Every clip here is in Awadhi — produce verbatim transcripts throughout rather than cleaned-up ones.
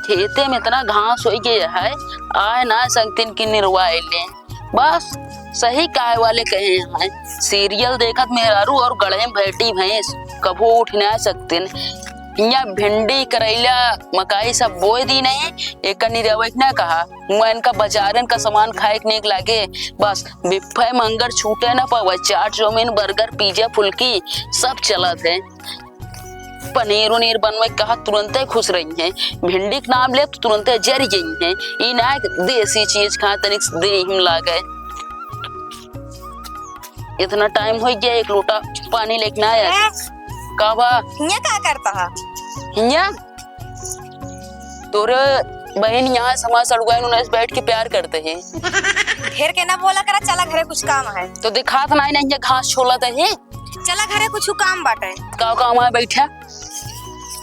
खेते में इतना घास होइ गया है, आए ना सकतिन कि निरवाए ले। बस सही कहे वाले कहे हैं, serial देखत मेहरारू और गढ़े में बैठी भैंस, कभो उठ ना सकतिन। हियाँ भिंडी, करैला, मकई सब बोए दी नहीं, एक निरवे के ना कहा। मुआ इनका बाजारन का सामान खाए के नीक लागे, बस बिफ्फे मंगर छूटे ना पावे। चाट, चाउमीन, बर्गर, पिज्जा, फुल्की सब चलत है। पनीर उनीर बनवे के कहा, तुरंते खुश रही है। भिंडी के नाम ले तो तुरंते जरी गई है। ई ना कि देसी चीज खा तनिक देह में लागे। इतना time होइ गया, एक लोटा पानी लेके ना आया। हैं? का बा? हियाँ का करता है? हियाँ? तोरे बहन यहाँ समाज सड़ुआइन उन्हें बैठ के प्यार करते हैं। ढेर के ना बोला करा, चला घरे कुछ काम है। तो दिखात नाई ना, हियाँ घास छोलत है। चला घरे कुछ काम बाटे। का काम है बैठा?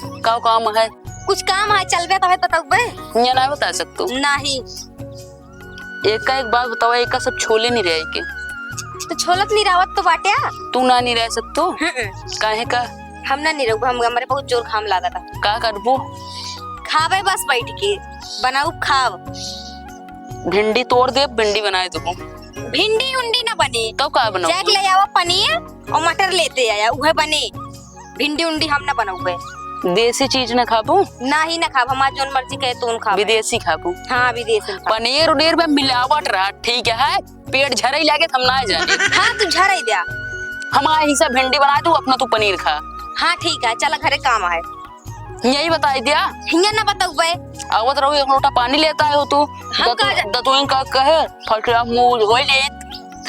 का काम है? कुछ काम है, चलबे तबे बतौबे। हियाँ ना बता सकतू? नहीं। एका एक बात बतावा, एका सब छोले नहीं रहे के? तो छोलत नहीं रावत तो बाट्या। तू ना नहीं रह सकतो? हम्म। काहे का? हम ना नहीं रहू, हम, हमरे बहुत जोर घाम लागत है। का करबू? खावे बस बैठ के, बनाऊ खाव। भिंडी तोड़ दे, भिंडी बनाए देबो। भिंडी उंडी ना बने। तो का बनाऊ? जाके ले आवा पनीर और मटर लेते आया, उहे बने। भिंडी उंडी हम ना बनउबे। देसी चीज ना खाबू? नाही ना खाब, हमार जौन मर्जी कहे तौन खाब। विदेशी खाबू? हाँ, विदेशी खाब। पनीर उनीर में मिलावट रहा, ठीक है, पेट झरई लागे त हम ना जाने। हाँ, तू झरई द्या। हमार हिस्सा भिंडी बनाए, तू अपना तू पनीर खा। हाँ, ठीक है, चला घरे काम आए। यही बताई द्या। हियाँ ना बतउबे। आवत रहू, एक लोटा पानी लेता है हो तू। हम दतु-, का जा- दतुइन का कहे, फटला मुंह होई लेत।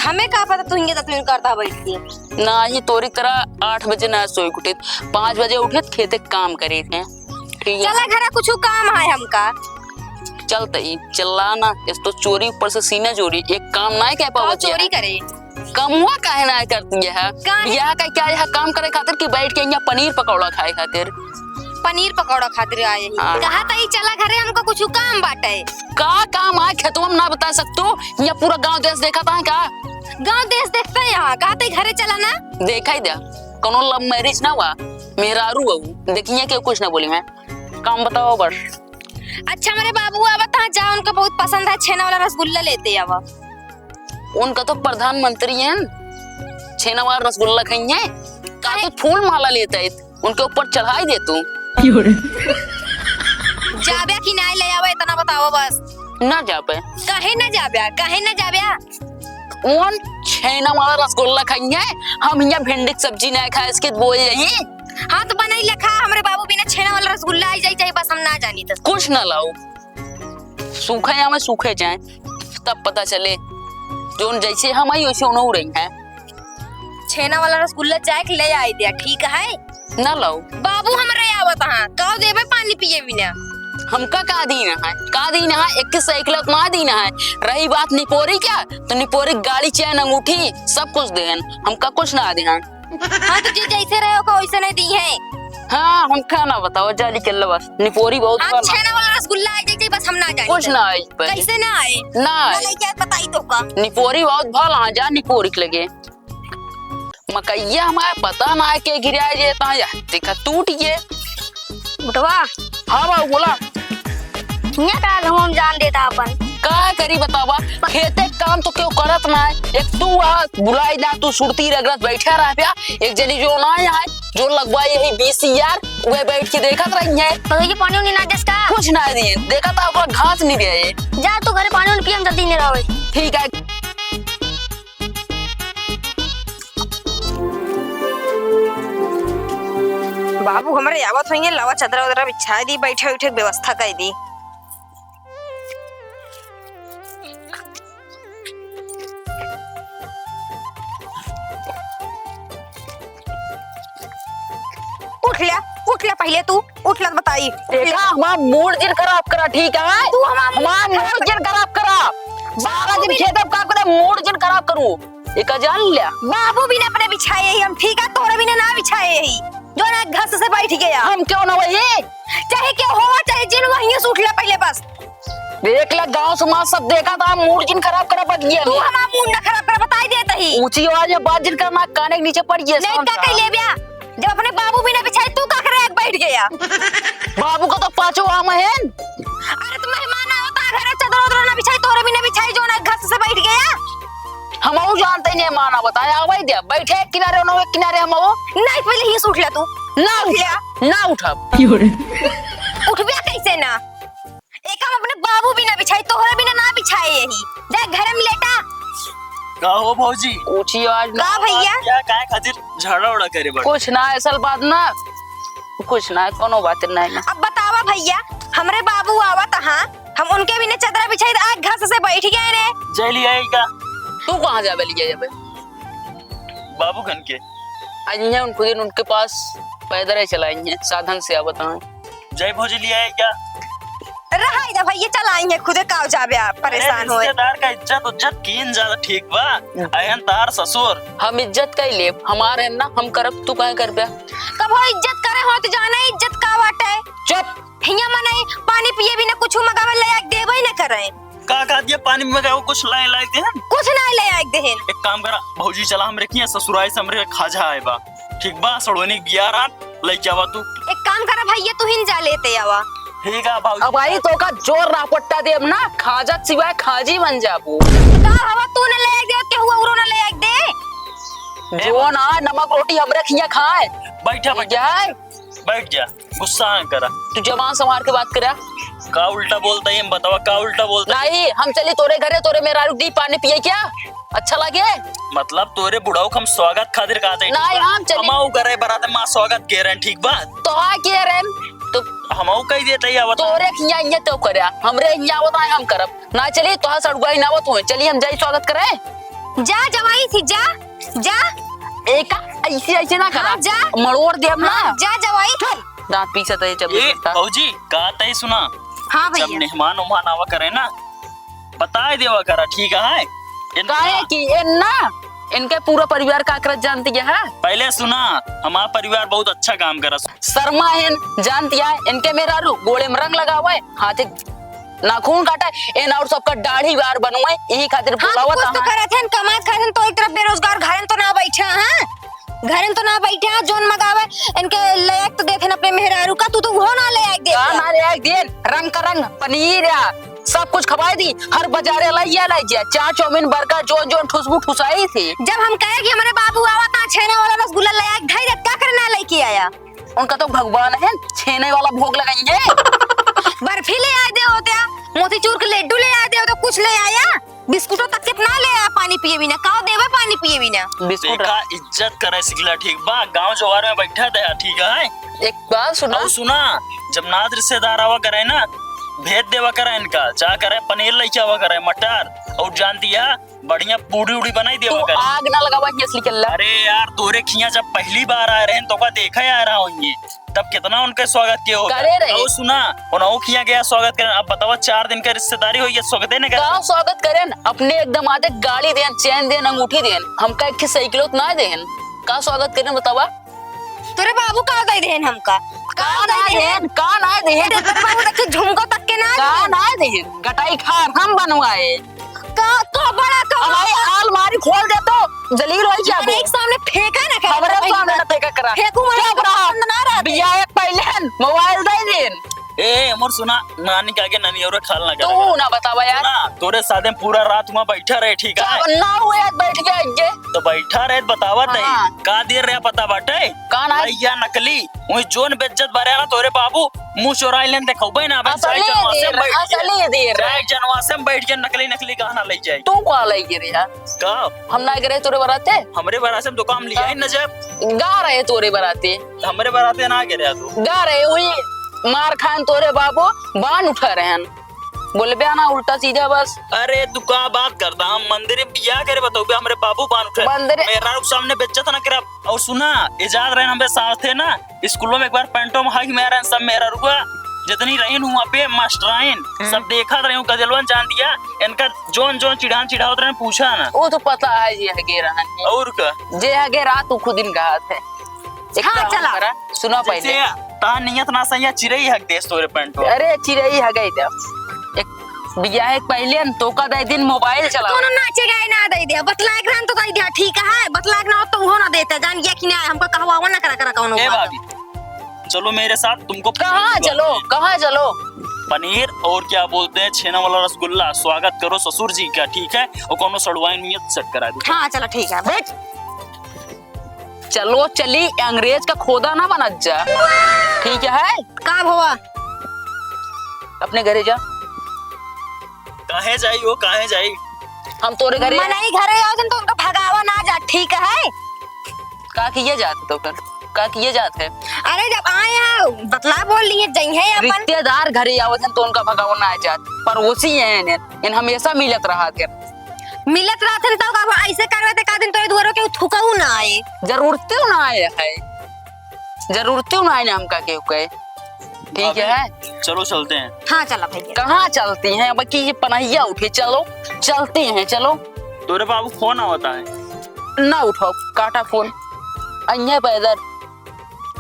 हमें का पता तू हिंगे दतुइन करता बैठ के। नाही, तोरी तरह आठ बजे ना सोई उठे, पाँच बजे उठे, खेते काम करे थे। ठीक है? चला घरे कुछ काम है हमका। चल तई, चिल्ला ना, इस तो चोरी ऊपर से सीना चोरी, एक काम ना कह का पावत चोरी है। करे? कमुआ काहे ना करती है? काहे? बियाह का क्या यह काम करे खातिर कि बैठ के यहाँ पनीर पकौड़ा खाए खातिर? पनीर पकौड़ा खातिर आए ही। हाँ। कहा तई चला घरे, हमको कुछ काम बाटे। का काम आए खेतवा में ना बता सकतू? यहाँ पूरा गांव देश देखा था का? गांव देश देखता है यहाँ, कहा तई घरे चला ना। देखा ही द्या, कोनो love marriage ना हुआ, मेहरारू हऊ, देखिए क्यों कुछ ना बोली मैं। काम बताओ बस। अच्छा, हमारे बाबू आवत हैं, जा, उनका बहुत पसंद है छेना वाला रसगुल्ला लेते आवा। उनका तो प्रधानमंत्री हैं, छेना वाला रसगुल्ला खाइए। का तू फूल माला लेता है, उनके ऊपर चढ़ाई दे तू। क्यों रे? जाब्या कि नाय ले आवा, इतना बताओ बस। ना जाबे। काहे ना जाब्या? काहे ना जाब्या? उन छेना वाला रसगुल्ला खाइए, हम यहाँ भिंडी की सब्जी ना खाए, इसके बोल यही। हाँ, तो बनाई ले खा, हमरे बाबू बिना छेना वाला रसगुल्ला आई जाई, चाहे बस हम ना जानी तो। कुछ ना लाओ, सूखे आवे, सूखे जाए, तब पता चले। जोन जैसे हम आई, वैसे उन्हों रही हैं। छेना वाला रसगुल्ला जाए के ले आई दिया, ठीक है? ना लाओ। बाबू हमरे आवत हाँ, काव देबे पानी पिए बिना। हमका का दीना है, का दीना है, एक साइकिल मा दीना है। रही बात निपोरी क्या, तो निपोरी गाड़ी, चैन, अंगूठी, सब कुछ देहन, हमका कुछ ना देहन। हाँ, तो जे जैसे रहे ओका वैसे नहीं दी है। हाँ, हमका ना बताओ, जाली के लबस। निपोरी बहुत हम भला। छेना वाला रसगुल्ला आ जाए, बस हम ना जाए। कुछ ना आई पे। कैसे ना आए? ना ना आए। लेके आए, बताई तो का। निपोरी बहुत भला, जा निपोरी के लगे। मकैया हमारे पता ना है के गिरा देता है, या देखा टूट गए। बुढ़वा। हाँ बाबू, बोला। हियाँ का घमंड जान देता अपन। का करी बतावा, खेते काम तो क्यों करत ना है। एक तू आ बुलाई ना, तू सुरती रगड़त बैठा रह प्या। एक जनी जो ना आए, जो लगवा यही बीस हजार, वह बैठ के देखत रही है। तो ये पानी उनी ना दस का? कुछ ना दिए, देखा था ओकरा घास नहीं दिए। जा तू घरे पानी उनी पिए, हम जल्दी नहीं रहो। ठीक है। बाबू हमरे आवत होइए, लावा चदरा उदरा बिछाए दी, बैठे उठे के व्यवस्था कर दी। उठ ले, उठ ले पहिले तू, उठ ले बताई, उठ ले। देखा, हमार mood जिन खराब करा, ठीक है? तू हमार mood हमार mood जिन खराब करा। बारह दिन खेते में काम करे, mood जिन खराब करू। एका जान लिया। बाबू बिना अपने बिछाए ही हम, ठीक है? तोरे बिना ना बिछाए ही। जो ना घस से बैठ गया। हम क्यों ना वही? चाहे क्यों हो, चाहे जिन वहीं से उठ ले पहिले बस। देख ले, गांव समाज सब देखा था, mood जिन खराब करा बच गया तू नहीं। हमार mood ना खराब कर, बताई देत ही। ऊंची आवाज में बात जिन करना, काने के नीचे पड़ गया, नहीं शांत का रहा। कह ले ब्या? जब अपने बाबू बिना बिछाए, तू का करे एक बैठ गया। बाबू का तो पाँचों आम हैं। अरे तो मेहमान आवत है घरे, चदर उदर ना बिछाई, तोहरे भी ना बिछाई, जौन है घस से बैठ गया। हमहू जानते ही नहीं, मेहमान आवत है, आवे दे, बैठे एक किनारे, उन्हों एक किनारे हमहू। नहीं, पहले ही उठ ले तू। ना उठ उठ, ले। ना उठब। उठबे कैसे ना? एक हम अपने बाबू भी ना बिछाई, तोहरे भी ना, ना बिछाई यही। जा घर में लेटा। का हो भौजी? पूछियो आज ना। का भैया? क्या, काय खातिर झगड़ा उड़ा करे बड़? कुछ ना, असल बात ना, कुछ ना, कोनो बात नहीं ना। अब बतावा भैया, हमरे बाबू आवत हाँ, हम उनके भी ने चदरा बिछाई, आज घस से बैठ गए रे। जय लिया ही का? तू कहाँ जाबे, लिया जाबे? बाबू खन के। आज यहाँ उनको दिन उनके पास पैदल ही चला आई हैं, साधन से आवत हैं। जय भौजी लिया है क्या? रहा इधर भैया, चला आई हैं खुदे, का जाबे आप अरे परेशान होए। रिश्तेदार का इज्जत उज्जत कीन ज्यादा ठीक बा। अहन तार ससुर। हम इज्जत कई लेब, हमार है ना, हम करब, तू काहे करबे? कब हो इज्जत करे हो तो जाने इज्जत का बाटे। चुप। हिया मने पानी पिए भी ना, कुछ मगावे ले आके देबे ना करे। का कहा दिया, पानी में का कुछ लाए लाए देहन? कुछ ना ले आए देहन। एक काम करा भौजी, चला हमरे किया ससुराई से हमरे खाजा आए बा, ठीक बा? सड़ोनी बिया रात लइके आवा तू। एक काम करा भैया, तू हिन जा लेते आवा। ठीक है भौजी। अब आई तो का जोर रापट्टा देब ना, खाजा के सिवाय खाजी बन जाबू। का हवा तू न ले आए दे, के हुआ उरो न ले आए दे। जो ना नमक रोटी हमरे खिया खाए। बैठा, बैठा। क्या है? बैठ जा। गुस्सा ना करा। तू जबान संभार के बात करा। का उल्टा बोलता है, हम बतावा, का उल्टा बोलता है? नहीं, हम चली तोरे घरे, तोरे मेहरारू दी पानी पिए क्या? अच्छा लगे? मतलब तोरे बुढ़ऊ के हम स्वागत खातिर कहते हैं, नहीं, ठीक बा? हम चली। हम आऊ करे बरात में स्वागत के रहे हैं, ठीक बा? तो हाँ के रहे हैं? तो हम आऊ कही देते ही आवत। तोरे हिया हिया तो करे, हमरे हिया आवत है, हम करब। ना चली, तो हाँ सड़ुआई ना आवत हुए। चली, हम जाई स्वागत करे। जा जवाई थी, जा। जा। एका ऐसे, ऐसे ना करा। हाँ, जा। मरोड़ दे हम ना। हाँ, जा जवाई। चुप। दांत पीसत है जब ए, पीसत है। भौजी, का तय सुना। हाँ जब भैया। मेहमान उहमान आवा करे ना, बताए देवा करा, ठीक है? इनका काहे कि इन ना, इनके पूरा परिवार का आकृत जानती है। पहले सुना, हमारा परिवार बहुत अच्छा काम करा। शर्मा है, जानती है, इनके मेहरारू गोड़े में रंग लगावे, हाथे नाखून काटा, एन और सबका दाढ़ी बार बनवाए, यही खातिर हाँ, तो बोलावत कुछ तो हाँ। करत हन, कमात खात हन, तो एक तरफ बेरोजगार घरन तो ना बैठा, हाँ? घरन तो ना बैठा, जोन मगावे, इनके लायक तो देत हन अपने मेहरारू का, तू तो वो ना ले आए देत का हन। ना ले आए देन, रंग का रंग, पनीर या, सब कुछ खवाए दी, हर बाजारे लाइया लाइया, चाट, चाउमीन, बर्गर, जोन जोन ठुसबू ठुसाई थी। जब हम कहे कि हमारे बाबू आवा ता छेना वाला रसगुल्ला ले आए, ढाई रत्ता करना लेके आया। उनका तो भगवान है, छेने वाला भोग लगाई है। बर्फी ले आए दे होत्या, मोतीचूर के लड्डू ले आए दे होत्या, कुछ ले आया? बिस्कुटो तक कितना ले आया पानी पिए बिना? काव देवे पानी पिए बिना? बिस्कुट देखा, रहा। इज्जत करे सिखला, ठीक बा? गांव जवार में बैठा दे, ठीक है? एक बात सुना। और सुना, जब नात रिश्तेदार आवा करे ना, भेज देवा करे इनका, जा करे पनीर लेके आवा करे, मटर, और जानती है, बढ़िया पूड़ी उड़ी बनाई देवा तू करे। आग ना लगावा, ये असली कल्ला। अरे यार, तोरे खिया जब पहली बार आए रहे, तो का देखा आए रहा होंगे, तब कितना उनके स्वागत के होगा। करे रहे। और सुना, उन्हों खिया गया स्वागत करे। अब बतावा, चार दिन के रिश्तेदारी होई, ये स्वागत नहीं करे। का स्वागत करेन? अपने एकदम आते गाड़ी देन, चैन देन, अंगूठी देन, हमका एक ठे साइकिलो तो ना देन। का स्वागत करेन बतावा? तोरे बाबू का दे देन हमका? का का ना दे देन? देन? का ना देन? तोरे बाबू देखे झुमको तक के ना का देन? ना देन? गटाई खार हम बनवाए। का, का बड़ा का हमारी बड़ा? आलमारी खोल दे तो जलील हो जाबो। एक सामने फेंका ना कर, हमरे पहली सामने बार। ना फेंका करा। फेंकू मारे चुप रहा। पसंद ना रहते। बिया एक पहले मोबाइल दे देन। ए, मोर सुना, नानी के आगे नानी और खाल ना तू करा। ना बतावा यार। सुना, तोरे साथे पूरा रात हुआ बैठा रहे, ठीक है? ना हुए आज बैठ गया इज्जे। तो बैठा रहे, बतावत है। हाँ। का देर रहे पता बाटे? का ना? भैया नकली, वही जोन बेइज्जत बारे ना तोरे बाबू, मुंह चोराई लेन देखौबे ना, बस असली जाए जनवासे देर, में बैठ के। असली देर। जाए जनवासे में बैठ के नकली, नकली गहना ले जाए। तू का ले गिरे यार? का? हम ना गिरे तोरे बराते? हमरे बराते में तो काम लिया ही न जाए। गा रहे तोरे बराते। हमरे बराते ना गिरे तू। गा रहे हुई मार खान तोरे बाबू बान उठा रहे हैं। बोलबे ना उल्टा सीधा बस। अरे तू का बात करता, हम मंदिर में बियाह करे बताओ बे, हमरे बाबू बान उठे। मंदिर मेहरारू के सामने बेइज्जत ना करा। और सुना, इजाद रहे हमरे साथ थे ना, स्कूलों में एक बार पैंटों में हाई मेरा सब मेहरारुआ जितनी रहीन हुआ पे मास्टराइन, हम्म। सब देखत रहे हूँ, गजलवन जान दिया, इनका जोन जोन चिढ़ान चिढ़ावत रहे, पूछा ना। वो तो पता है जी, हगे रहन है। और का? जे हगे रात उ खुद दिन कहा थे। एक हाँ, काम चला। करा, सुना जैसे पहले। ता नियत ना सही है, चिरई हग देस तोरे पैंटों। अरे, चिरई हगे दे। एक बियाह एक पहले न तोका दे दिन मोबाइल चला। कोनो नाचे गाए ना दे दे, बतलाए के रहन तो दे दे, ठीक है, बतलाए के ना हो तो वो ना देते, जान गया कि ना, हमको कहवावा ना करा, करा कौनो ए बात। भाभी, चलो मेरे साथ, तुमको कहाँ चलो, कहाँ चलो? पनीर और क्या बोलते हैं, छेना वाला रसगुल्ला, स्वागत करो ससुर जी का, ठीक है? और कोनो सड़वाइन में set करा दो। हाँ, चलो, ठीक है, बैठ। चलो चली, अंग्रेज का खोदा ना बनत जा, ठीक है? का भवा? अपने घरे जा। काहे जाई हो, काहे जाई? हम तोरे घरे मनई घरे आओ जन तो उनका भगावा ना जा, ठीक है? का किए जात है तो फिर? का किए जात है? अरे जब आए हैं, बतला बोल लिए, जइहे अपन। रिश्तेदार घरे आवत हैं तो उनका भगावा ना जात। पड़ोसी हैं इन्हें, इन हमेशा मिलत रहत हैं। मिलत रहत हैं तो अब ऐसे करवे तो का दिन तोरे दुआरो के थुकऊ ना आए। जरूरते ना आए है। जरूरते ना आए ना हमका केहू के। ठीक भाभी, है? चलो चलते हैं। हाँ, चला भैया। कहाँ चलती हैं? अब की पनहिया उठे, चलो, चलते हैं, चलो। तोरे बाबू फोन आवता है। ना उठाओ, काटा फोन। अइहे पैदल।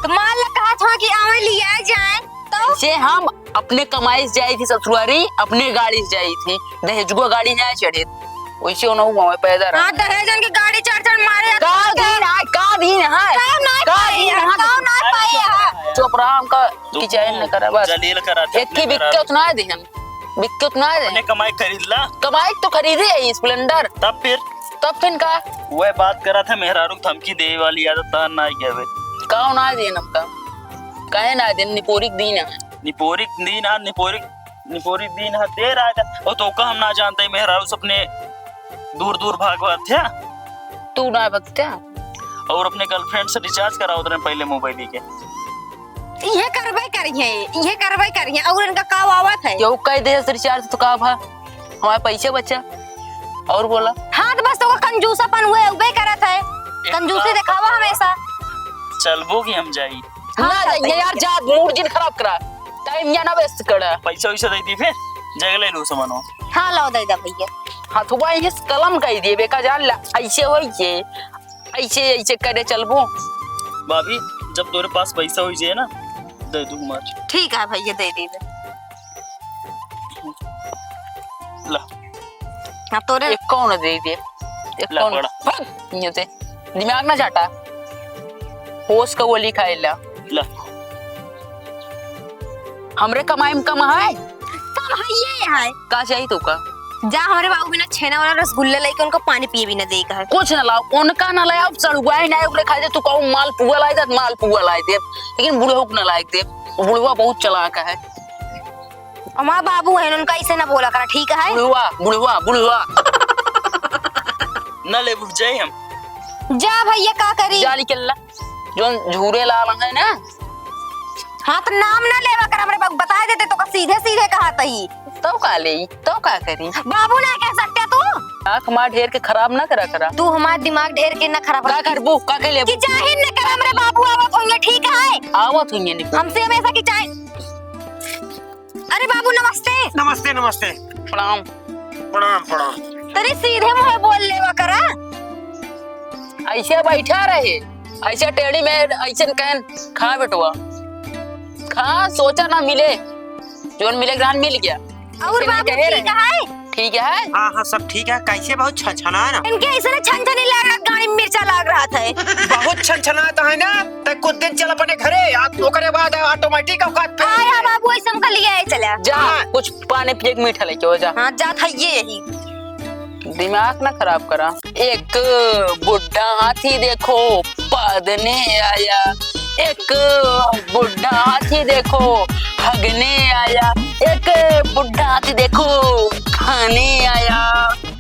तो मान ला कहा था कि आवे लिया जाए, तो? से हम अपने कमाई से जाई थी ससुरारी, अपने गाड़ी से जाई थी, दहेजुआ गाड़ी ना चढ़े। वैसे उन्हों हुआ पैदल रहा। हाँ, दहेजन के गाड़ी चढ़ चढ़ मारे। का दिन है, का दिन है? का ना का पाए दिन है, है? का ना पाए है? चुप रहा, हमका तो की चैन न करा, बस। जलील करा थे एक ही अपने बिक्के मेहरारू। उतना है दिहन, बिक्के उतना है अपने दिहन। कमाई खरीद ला। कमाई तो खरीदे है Splendor। तब फिर? तब फिर का? वह बात करा था, मेहरारू धमकी देवे वाली आदत था, ना ही गए। का ना है दिहन हमका? काहे ना है दिहन? निपोरिक दिन है। निपोरिक दिन है, निपोरिक निपोरी दिन ह देर आएगा। और तो का हम ना जानते, मेहरारू से अपने दूर दूर भागवत है। तू ना भगता? और अपने girlfriend से recharge करावत रहे पहले mobile के। इहे करबे करिहे, इहे करबे करिहे। और इनका का आवत है? केहू कह दे से recharge तो का भा? हमारे पैसे बचा। और बोला। हाँ, तो बस तो कंजूसापन हुए, उबे करत है। एक कंजूसी काम देखावा करो। हमेशा। चलबो कि हम जाई? हाँ, ना चलते जाइए यार, हैं। जा, mood जिन खराब करा, time या ना waste करा। पैसा वैसा दे दी फिर, जगले लो सामानो। हाँ, लाओ, दे दे भैया। हाँ, तो भाई, इस कलम का ही दिए, बेका जान ला, ऐसे होई जे, ऐसे, ऐसे करे चलबो। भाभी, जब तोरे पास पैसा होई जे ना, दे दू हमार। ठीक है भैया, दे दीबे। ला। हाँ, तोरे एक कौन दे दे? एक ला, कौन? पकड़ा। भाग, ये दे। दिमाग ना चाटा। होश का गोली खाए ला। ला। हमरे कमाई में कम है? कम है, ये है। का चाहिए तू का? जा हमरे बाबू बिना छेना वाला रसगुल्ला लेके उनका पानी पिए भी ना दे का है। कुछ ना लाओ, उनका ना लाओ, सड़ुआई ना ओकरे खाए दे, तू कहू मालपुआ लाई दे, मालपुआ लाई दे, लेकिन बुढ़ऊ के ना लाई दे, बुढ़वा बहुत चालाक है। हमार बाबू है, उनका ऐसे ना बोला करा, ठीक है? बुढ़वा, बुढ़वा, बुढ़वा। ना लेबू, जाई हम। जा भैया, का करी? जा निकल ला। जोन झूरे लाल है ना। हाँ, तो नाम ना लेवा कर, हमरे बाबू बता देते तो का सीधे सीधे कहा तही। तो का लेई, तो का करी? बाबू ना कह सकते तू। आँख मार ढेर के खराब ना करा करा। तू हमार दिमाग ढेर के ना खराब का कर। करबू, का के लेबू? कि जाहिर न कर, हमरे बाबू आवत होइए, ठीक है? आवत होइए निकल। हमसे हमेशा की चाहे। अरे बाबू, नमस्ते। नमस्ते, नमस्ते। प्रणाम। प्रणाम, प्रणाम। तनी सीधे मुँहे बोल लेवा करा। ऐसे बैठा रहे, ऐसे टेढ़ी में, ऐसे कहन, खा बेटवा, खा, सोचा ना मिले, जोन मिले ग्रहण मिल गया। और ऐसे नहीं बाबू कहे ठीक रहे। है? ठीक है। हाँ, हाँ, सब ठीक है। कैसे बहुत छनछना है ना? इनके ऐसे ना छनछनी लाग रहा, गाड़ी में मिर्चा लाग रहा था। बहुत छनछना तो है ना, तो कुछ दिन चल अपने घरे, आ, ओकरे बाद automatic औकात पे। आया बाबू, ऐसे हमका लिया है, चला। जा, हाँ। कुछ पानी पिए के मीठा लेके हो जा। हाँ, जा था ये यही। दिमाग ना खराब करा। एक बुढ़ा हाथी देखो, पादने आया। एक बुढ़ा हाथी देखो, हगने आया। एक बुढ़ा हाथी देखो, खाने आया।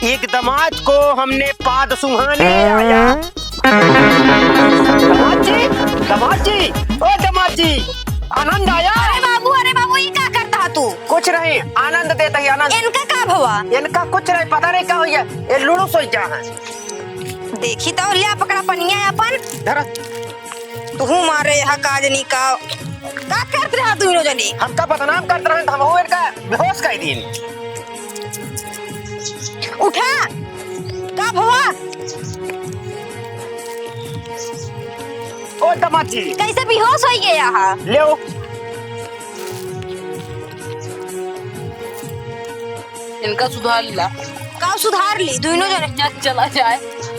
एक दामाद को हमने पाद सुहाने आया। दामाद जी, दामाद जी, ओ दामाद जी, आनंद आया? अरे बाबू, अरे बाबू, ई का करता है तू? कुछ नहीं, आनंद देता ही आनंद। इनका का भवा? इनका कुछ नहीं, पता नहीं का हो गया, ये लूडो सोई जा है। देखी तो लिया पकड़ा पनिया अपन। धरा। तू मारे यहाँ काजनी का, का करत रहा दोनों जने? हमका बदनाम करत रहन, हम हो इनका बेहोश कर दीन। उठा, का भवा? ओ दामाद जी। कैसे बेहोश हो गया हा? ले आओ। इनका सुधार ला। का सुधार ली? दोनों जने। चला जाए,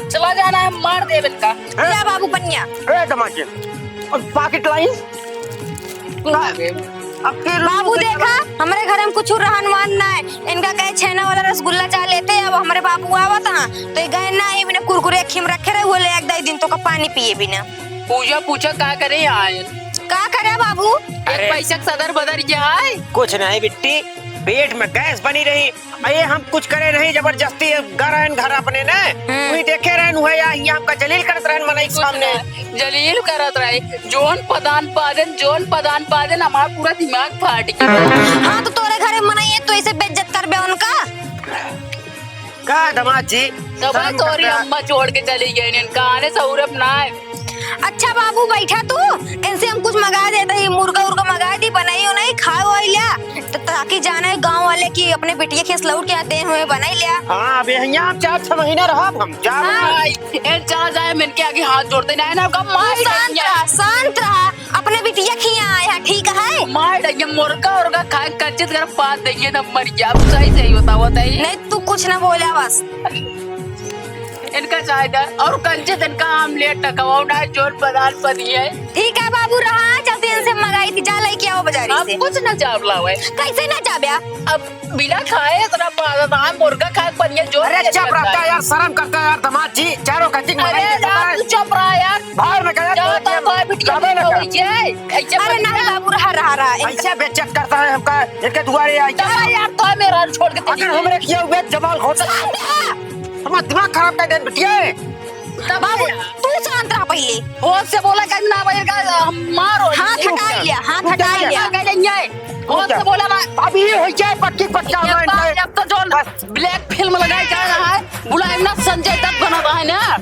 चला जाना है, मार दे इनका। ए? ले बाबू पनिया। ए दामाद जी, और पाकिट लाई? अब फिर बाबू देखा, हमरे घरे में कुछ रहन वहन नाहीं। इनका कहे छेना वाला रसगुल्ला चाह लेते, अब हमरे बाबू आवत हैं, तो ये गए ना, ये बिना कुरकुरे अखी में रखे रहे, वो ले एक दाई दिन तो का पानी पिए बिना। पूजा पूछा का करे आए? का करे बाबू? एक अरे। पैसा के सदर बदर क्या है? कुछ नहीं बिट्टी, पेट में गैस बनी रही, अरे हम कुछ करे नहीं, जबरदस्ती गए रहन घर अपने ने, हम्म। वही देखे रहन, वही या, या हमका जलील करत रहन मनई के कुछ सामने। ना, जलील करत रहे, जोन पदान पादेन, जोन पदान पादेन, हमार पूरा दिमाग फाट गया। हाँ, तो तोरे घरे मनई है, तो ऐसे बेइज्जत करबे उनका? का दमाद जी, तब शर्म तोरी करता। अम्मा छोड़ के चली गई, इनका आने सहूर अब ना है। अच्छा बाबू, बैठा तू, इनसे हम कुछ मंगा देते ही, मुर्गा उर्गा मंगा दी, बनाई उनाई, खाए वाई लिया, तो ताकि जाने गाँव वाले कि अपने बिटिया खेस लौट के आते हुए बनाई लिया। हाँ, अब यहाँ हम चार छह महीना रहब हम, चार हाँ। महीना। ए, चला जाए, मैं इनके आगे हाथ जोड़ते नहीं ना, कब तू मार शांत रहा, शांत रहा, अपने बिटिया खिया आया, ठीक है? मार देंगे, मुर्गा उर्गा खाए, कच्चित कर पाद देंगे, तब मर गया। अब सही सही बताओ, बताइए। नहीं, तू कुछ ना बोला बस। इनका चाहे दे, और कंचे दिन का आमलेट टकवाओ ना, जोर बदाल पनी है। ठीक है बाबू, रहा, चलते इनसे मंगाई थी, जा लेके आओ बाजारी अब से। कुछ ना जाब लावे। कैसे ना जाब्या? अब बिना खाए इतना पागल था, मुर्गा खाए पनिया जोर अरे चुप रहता है यार, शर्म करता है यार, दमाद जी, चारों का चिक अरे मंगाई थी, यार, पता है? तू चुप रहा यार। बाहर में गया, क्या तो तो भाई बिटिया जाबे ना हो कर। गई है? ऐसे अरे मत नहीं कर। बाबू, रहा, रहा, रहा। ऐसे बेइज्जत करता है हमका, इनके दुआरे आई। चला यार, तो मेरा छोड़ के अगर चली हमरे गई। किया हुए जमाल घोटा। हमारा दिमाग खराब कर दे बिटिया। तब बाबू, तू शांत रह पहिले। होश से बोला कर ना भाई का, हम मारो। हाथ हटा लिया, हाथ हटा लिया। कर लेंगे। होश से बोला ना। अब ये हो जाए पक्की पक्का ये ना बात इनका। अब तो जो बस। Black film लगाई जा रहा है, बुलाए ना संजय दत्त बना रहा है ना।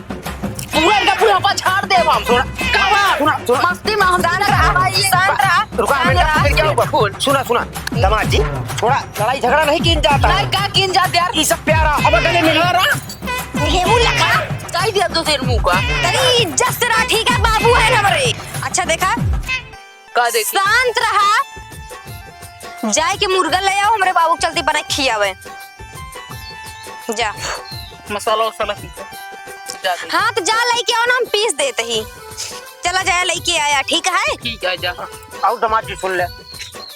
पूरा इनका बुढ़ापा झाड़ दे हम। सुना। का बात? सुना, सुना। मस्ती में हम शांत रहा भाई, शांत रहा। रुका, शांत हमें रहा। फिर क्या हुआ? सुना, सुना। दमाद जी, थोड़ा लड़ाई झगड़ा नहीं कीन जाता है। नहीं, का कीन जाता यार? ये सब प्यारा, अब गले मिलो। प्यारा? हेमू लखा, कह दिया तो तेरे मुंह का। तेरी इज्जत से रहा, ठीक है, बाबू है हमरे। अच्छा देखा, का देखी? शांत रहा, जाए के मुर्गा ले आओ, हमरे बाबू के चलती बना के खियावे। जा। मसाला वसाला पीसे। जा दे। हाँ, तो जा लेके आओ ना, हम पीस देते ही। चला जाए, लेके आया, ठीक है? ठीक है, जा। आओ दमाद जी, सुन ले,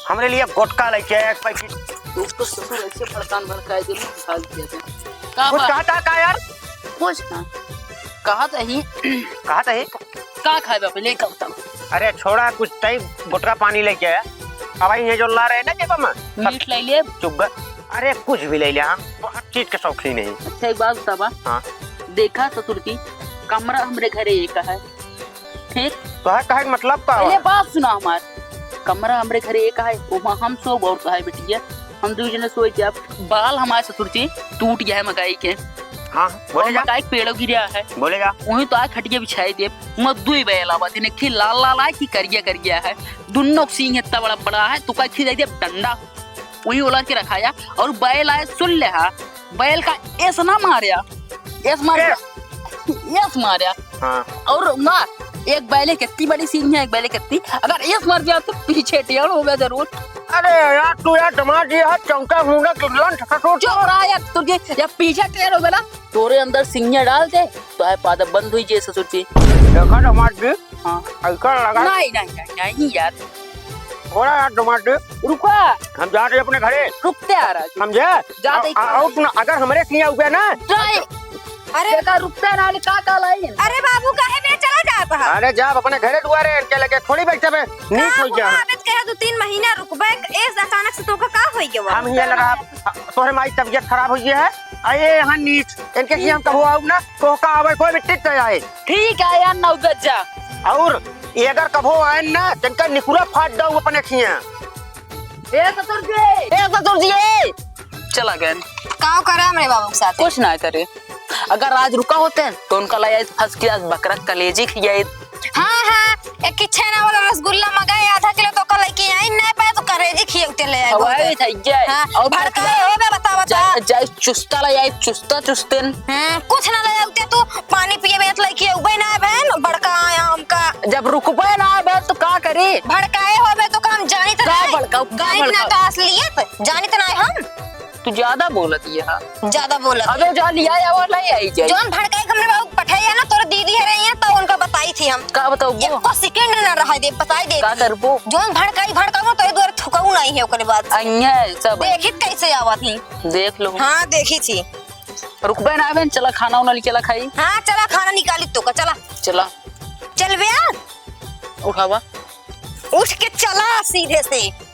हमरे लिए गुटखा लेके आया एक पैकेट। उसको ससुर ऐसे भड़कान भड़काए दे, निकाल दिया था। का कुछ बात? कहा था का यार? कुछ ना। कहा था ही। कहा था ही? का खाए बापे, ले का बताओ। अरे छोड़ा, कुछ तई गुटखा पानी लेके आया। अब भाई ये जो ला रहे ना जेबा में, सब मीठ ले लिए। चुग्गा। अरे कुछ भी ले लिया, हम हर चीज के शौकीन है। अच्छा, एक बात बतावा। हाँ। देखा ससुर जी, कमरा हमरे घरे एक है, ठीक? तो है, कहे के मतलब का पहले हुआ? बात सुना हमार। कमरा हमरे घरे एक है, ओमा हम सोब और का है बिटिया, हम दुइ जने सोई जाब। बाल हमारे ससुर जी टूट गया है मकई के। हाँ, बोले और जा। मकई के पेड़ो गिरा है। बोले जा। वहीं तो आए खटिया बिछाई देब। मैं दुई बैल आवा थे, एक लाल लाल है कि करिया करिया है, दुन्नो के सींग इतना बड़ा बड़ा है, तो का खिलाई देब डंडा। वही ओला के रखाया और बैल आए, सुन ले हा, बैल का एस ना मारया, एस मारया, एस मारया। हाँ। और मार, एक बैले कितनी बड़ी सींग है, एक बैले कितनी, अगर एस मार दिया तो पीछे टेढ़ हो गया जरूर। अरे यार, तू यार दमाद जी, यार चौका मुंडा के लंठ ससुर। चुप रहा यार, तुझे या पीछे टेढ़ हो गया ना, तोरे अंदर सींगिया डाल दे, तो आए पादा बंद हुई जे ससुर जी। देखा दमाद जी, हाँ। ऐसा लगा। नहीं, नहीं, नहीं, नहीं यार। थोड़ा यार दमाद जी। रुका। हम जा रहे अपने घरे। रुकते आ रहा है। समझे? जाते ही आ, आ, आओ सुना, अगर हमरे किया हुआ ना। नहीं। अरे। देखा, रुकते ना, का, का लाई? अरे बाबू, काहे में चला जाता है? अरे जा अपने घरे दुआरे, इनके लगे थोड़ी बैठे में। नीच हो गया। आबे तो कहे दो तीन महीना रुकबे, ए अचानक से तोका का होई गया? हम ये लगा, तोहरे माई तबियत खराब हो गया है। अरे यहाँ नीच, इनके की हम कबो आऊ ना, तोहका आवे कोई भी टिक तो आए। ठीक है यार, नौबत जा। और ये अगर कबो आए ना, तिनका निकुरा फाट दऊ अपने खिया। ए ससुर जी, ए ससुर जी, ए। चला गए। का करे हमरे बाबू के साथ? कुछ ना करे। अगर आज रुका होते, तो उनका लाई first class बकरा कलेजी खियाई। हाँ, हाँ, एक ही छेना वाला रसगुल्ला मंगाए, आधा किलो तो कल लेके आई, नहीं पाए तो कलेजी खियाउते ले आए अब बोलते। आई था, ये। हाँ, और भड़काए हो बे, बता, बता। जा, जा, चुस्ता ले आई, चुस्ता, चुस्तेन। हम्म, कुछ ना ले आउते तू, पानी पिए में तो लेके उबे ना बहन, भड़का आया हमका। जब रुकबे ना बहन, तो का करी? भड़काए हो बे तो काम जानित का नहीं। भड़काऊ, का जानित ना भड़काऊ? का असलियत, जानित ना हम। तू ज्यादा बोलत ही है। ज्यादा बोलत अबे जा लिया आवा, नहीं आई जाई। जौन भड़काई हमरे बाबू पठाई है ना, तोर दीदी है रही है, तो उनका बताई थी हम। का बताऊ वो? एको सेकंड ना रहा दे, बताई दे का दी। करबो? जौन भड़काई भड़काऊ ना, तोरे द्वारा थुकाऊ नहीं है ओकरे बाद। अइहे सब। देखित कैसे आवत ही। देख लो। हाँ, देखी थी। रुकबे ना बहन, चला खाना उना लेके ला खाई। हाँ, चला खाना निकाली तो का, चला। चला। चल बे। उठावा। उठ के चला सीधे से।